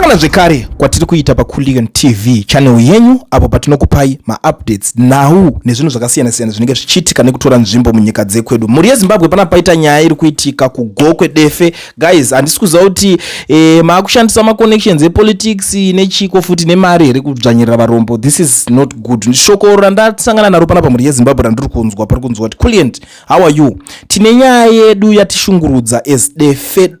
Kusangana zvekare kwatiri kuita paCulion TV channel yenyu apo patinokupai maupdates, nhau nezvinhu zvakasiyana-siyana zvinenge zvichiitika nekutora nzvimbo munyika dzekwedu. Mhuri yeZimbabwe, pana paita nyaya iri kuitika kuGokwe Defe. Guys, handisi kuziva kuti maakushandisa maconnections epolitics nechiko futi nemari here kudzvanyirira varombo. This is not good. Shoko randasangana naro panapa, mhuri yeZimbabwe, randiri kunzwa, pari kunzwa kuti Culient, how are you? Tine nyaya yedu yatishungurudza as Defe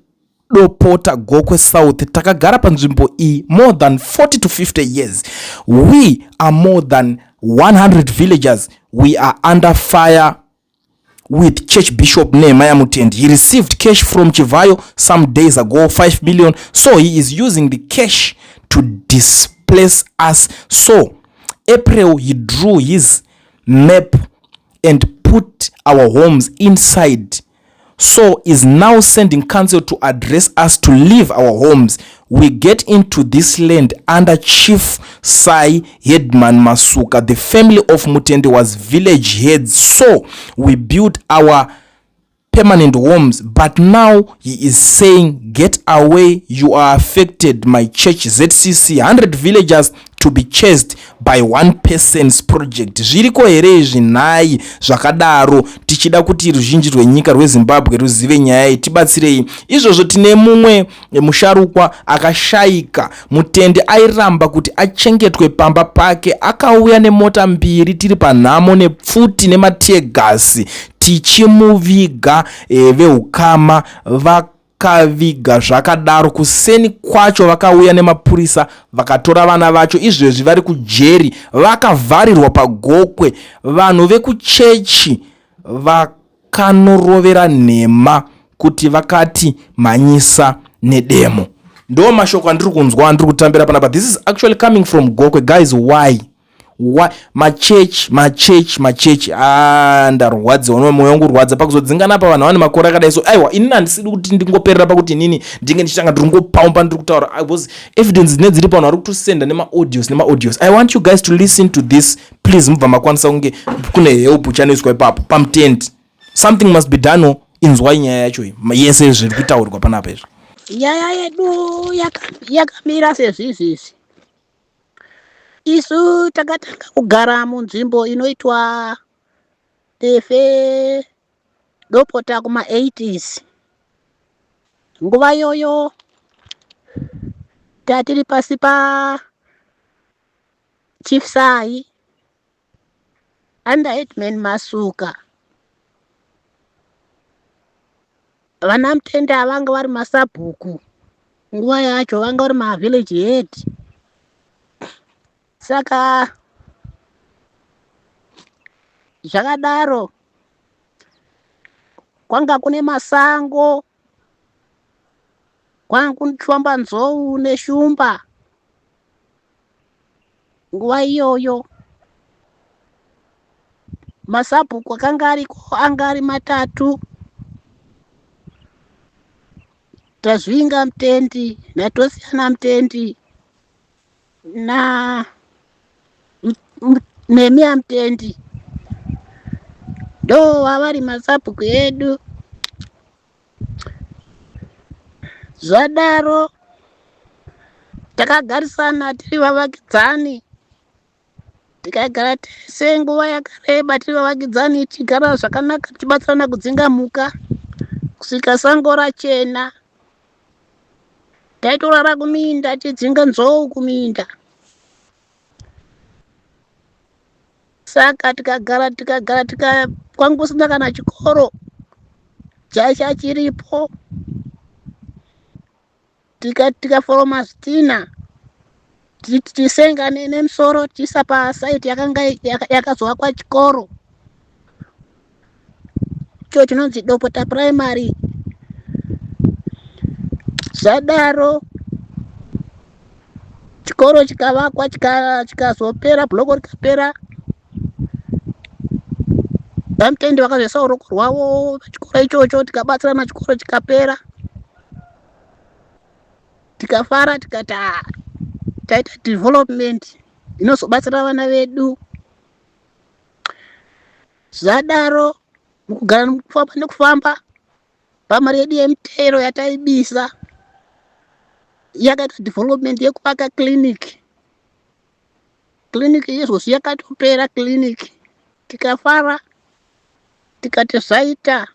Dopota, Gokwe South. Takagara panzvimbo iyi more than 40 to 50 years. We are more than 100 villagers. We are under fire with Church Bishop Nehemiah Mutendi. He received cash from Chivayo some days ago, 5 million, so he is using the cash to displace us. So April he drew his map and put our homes inside, so is now sending council to address us to leave our homes. We get into this land under Chief Sai, Headman Masuka. The family of Mutende was village heads, so we built our permanent homes, but now he is saying, 'Get away, you are affected my church ZCC.' 100 villagers to be chased by one person's project. Zviriko here izvi nhai zvakadaro? Tichida kuti ruzhinji rwenyika rweZimbabwe ruzive nyaya iyi, tibatsirei izvozvo. Tine mumwe musharukwa akashayika. Mutende airamba kuti achengetwe pamba pake. Akauya nemota mbiri tiri panhamo, nepfuti nemateargas, tichimuviga. Veukama vakaviga zvakadaro. Kuseni kwacho vakauya nemapurisa, vakatora vana vacho. Izvezvi vari kujeri, vakavharirwa paGokwe. Vanhu vekuchechi vakanorovera nhema kuti vakati mhanyisa nedemo. Ndo mashoko andiri kunzwa, andiri kutambira panapa. This is actually coming from Gokwe. Guys, why machechi, machechi, machechi? Ah, ndarwadziwa, mwoyo wangu urwadza pakuzodzingana pa vanhu vane makore akadai. So aiwa, inini handisidi kuti ndingoperera pakuti inini ndinge ndichitanga ndiri ngopaumba ndiri kutaura, because evidence dzine dziri panhu vari kutosenda nemaaudios, nemaaudios. I want you guys to listen to this, please. Mubva makwanisa kunge kune help chanoiswa ipapo pamutendi. Something must be done. Inzwai nyaya yacho yese zviri kutaurwa panapa izvi. Nyaya yedu yakamira sezvizvizvi. Isu takatanga kugara munzvimbo inoitwa Defe Dopota kuma-80s. Nguva iyoyo tatiri pasi pa Chief Sai under Headman Masuka. Vana Mutenda vanga vari masabhuku nguva yacho, vanga vari mavillage head. Saka zvakadaro, kwanga kune masango, kwanga kuchifamba nzou neshumba nguva iyoyo. Masabhuku akanga ariko anga ari matatu: Tazvinga Mutendi, naTosiyana Mutendi, na Nemiya Mutendi. Ndo vavari masabhuku edu. Zvadaro, takagarisana tiri vavakidzani, tikagara tese nguva yakareba tiri vavakidzani, tichigara zvakanaka, tichibatsirana kudzinga mhuka kusvika sango rachena. Taitorara kuminda, tidzinga nzou kuminda. Saka tikagara, tikagara, tika kwangu kusina kana chikoro chacha chiripo. Tikaforoma zvitina, tichisenga nemusoro, tichiisa pasaiti yakanga yakazovakwa chikoro icho chinonzi Dopota Primary. Zvadaro, chikoro chikavakwa, chikazopera, bhuroko rikapera. VaMutendi vakazoisa ruoko rwavo pachikoro ichocho, tikabatsirana, chikoro chikapera, tikafara, tikati, "Ah, taita development inozobatsira vana vedu." Zvadaro, mukugara, mukufamba nekufamba, pamari yedu yemitero yataibisa. Yakaita development yekuvaka clinic. Clinic izvozvi yakatopera clinic, tikafara tikati zvaita,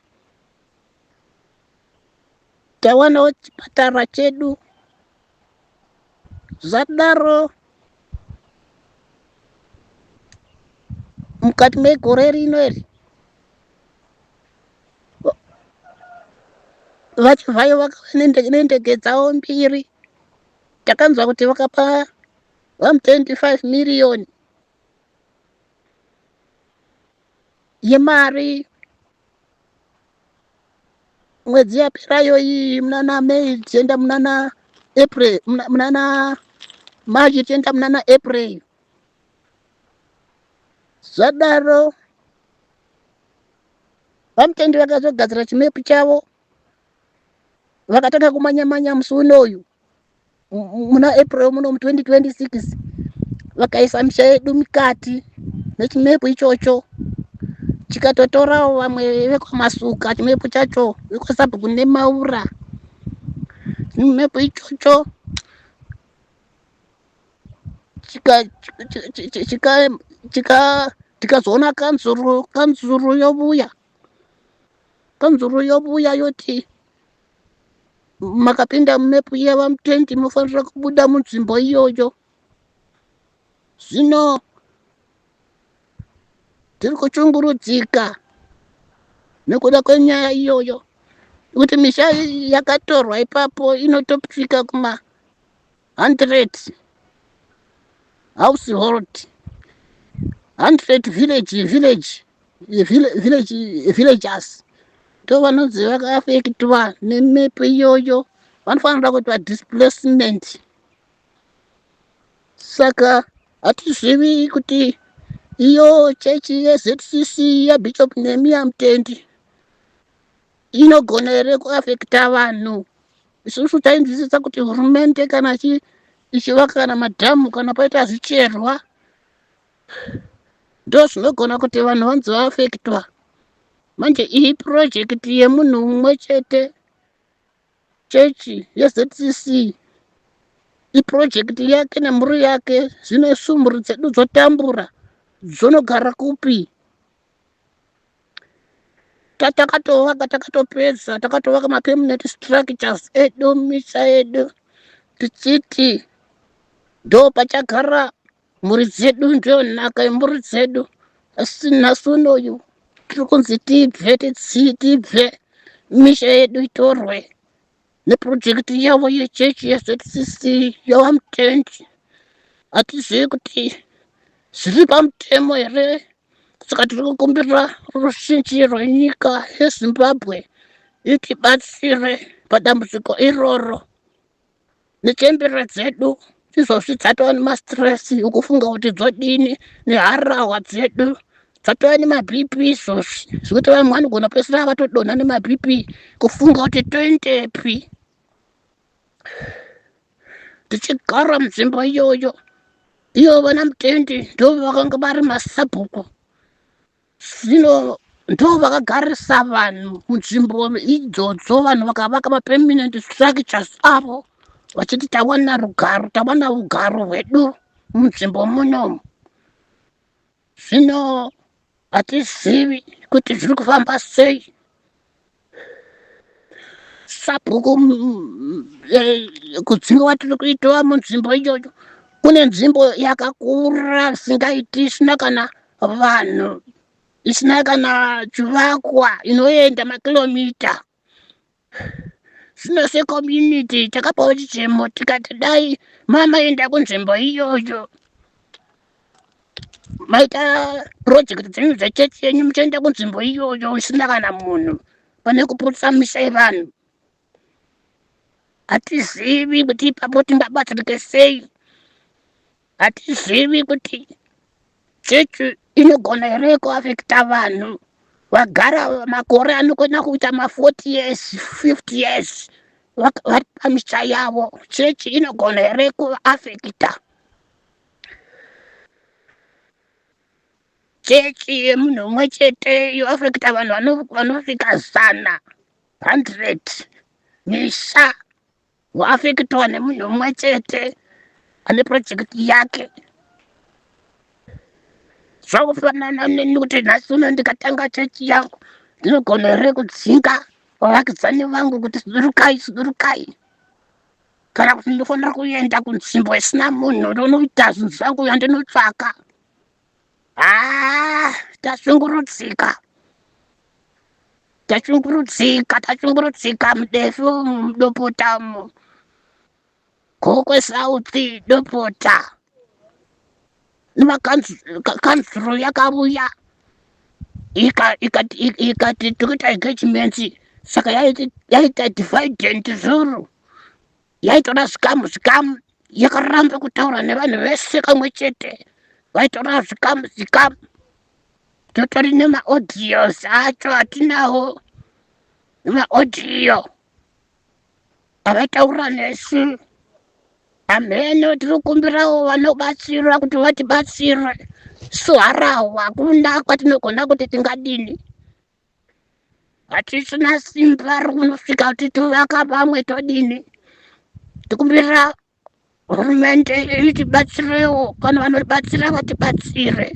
tawanawo chipatara chedu. Zvadaro, mukati megore rino iri, VaChivhayo vakauya nendege dzavo mbiri. Takanzwa kuti vakapa vaMutendi 5 miriyoni yemari mwedzi yaperayo iyi, munana May tichienda munana April, munana March tichienda munana April. Zvadaro, VaMutendi vakazogadzira chimepu chavo, vakatanga kumanya-manya musi unoyu muna April muno mu 2026, vakaisa misha yedu mukati nechimepu ichocho, chikatotorawo vamwe vekwaMasuka chimepu chacho, vekwasabhuku Nemaura chimepu ichocho. Tikazoona kanzuru yovuya, kanzuru yovuya yoti makapinda mumepu iya, VaMutendi, munofanira kubuda munzvimbo iyoyo. Zvino tiri kuchungurudzika nekuda kwenyaya iyoyo, nekuti misha yakatorwa ipapo inotosvika kuma 100 household, 100 villagers ndo vanonzi vakaafektwa nemepu iyoyo, vanofanira kuitwa displacement. Saka hatizivi kuti iyo chechi yeZCC yaBishop Nehemiah Mutendi inogona here kuafekta vanhu. Isusu tainzwisisa kuti hurumende kana ichivaka kana madhamu, kana paita zvicherwa, ndo zvinogona kuti vanhu vanzi vaafektwa. Manje iyi purojekiti yemunhu mumwe chete, chechi yeZCC, ipurojekiti yake nemhuri yake. Zvino isu mhuri dzedu dzotambura, dzonogara kupi? Takatovaka, takatopedza, takatovaka mapermanent structures edu, misha yedu, tichiti ndo pachagara mhuri dzedu, ndiyo nhaka yemhuri dzedu. Asi nhasi unoyu tiri kunzi tibve, tibve, misha yedu itorwe nepurojekiti yavo yechechi yeZCC yaVaMutendi. Hatizivi kuti zviri pamutemo here. Saka tiri kukumbira ruzhinji rwenyika yeZimbabwe itibatsire padambudziko iroro. Nechembere dzedu izvozvi dzatova nemastress ekufunga kuti dzodini, neharahwa dzedu dzatova nemaBP izvozvi, zvekuti vamwe vanogona pesira vatodonha nemaBP kufunga kuti toendepi tichigara munzvimbo iyoyo. Iyo vana Mutendi ndo vakanga vari masabhuku, zvino ndo vakagarisa vanhu munzvimbo idzodzo. Vanhu vakavaka mapermanent structures avo vachiti tawana rugaro, tawana ugaro hwedu munzvimbo munomu. Zvino hatizivi kuti zviri kufamba sei. Sabhuku, kudzinga kwatiri kuitwa munzvimbo iyoyo, kune nzvimbo yakakura isingaiti, isina kana vanhu, isina kana chivakwa, inoenda makilomita. Zvino secommunity takapawo chichemo, tikati dai mamaenda kunzvimbo iyoyo, maita project dzenyu dzechechi yenyu, muchienda kunzvimbo iyoyo isina kana munhu, pane kuputsa misha yevanhu. Hatizivi kuti ipapo tingabatsirike sei. Hatizivi kuti chechi inogona here kuafekta vanhu vagara makore anokona kuita ma40 years, 50 years vari pamisha yavo. Chechi inogona here kuafekta? Chechi yemunhu umwe chete yoafekta vanhu vanosvika 100, 100 misha. Waafekitwa nemunhu mumwe chete ane purojekiti yake. Zvakufanana neni kuti nhasi uno ndikatanga chechi yangu ndinogona here kudzinga vavakidzani vangu kuti sudurukai sudurukai, kana kuti ndinofanira kuenda kunzvimbo isina munhu ndonoita zvinhu zvangu yandinotsvaka. Haa, tashungurudzika, tashungurudzika, tashungurudzika mudefi umu, mudopota umu, Gokwe South dopota. Nemakanzuro yakauya ikati tikuita engagement, saka yaita divide and rule, yaitora zvikamu zvikamu, yakaramba kutaura nevanhu vese kamwe chete, vaitora zvikamu zvikamu. Totori nemaaudios acho atinawo, nemaaudio avataura nesu. Hameno, tiri kukumbirawo vanobatsira kuti vatibatsire. Suharawo hakuna kwatinogona kuti tingadini, hatisina simba rekunosvika kuti tovaka pamwe todini. Tikumbira hurumende itibatsirewo, kana vanobatsira vatibatsire.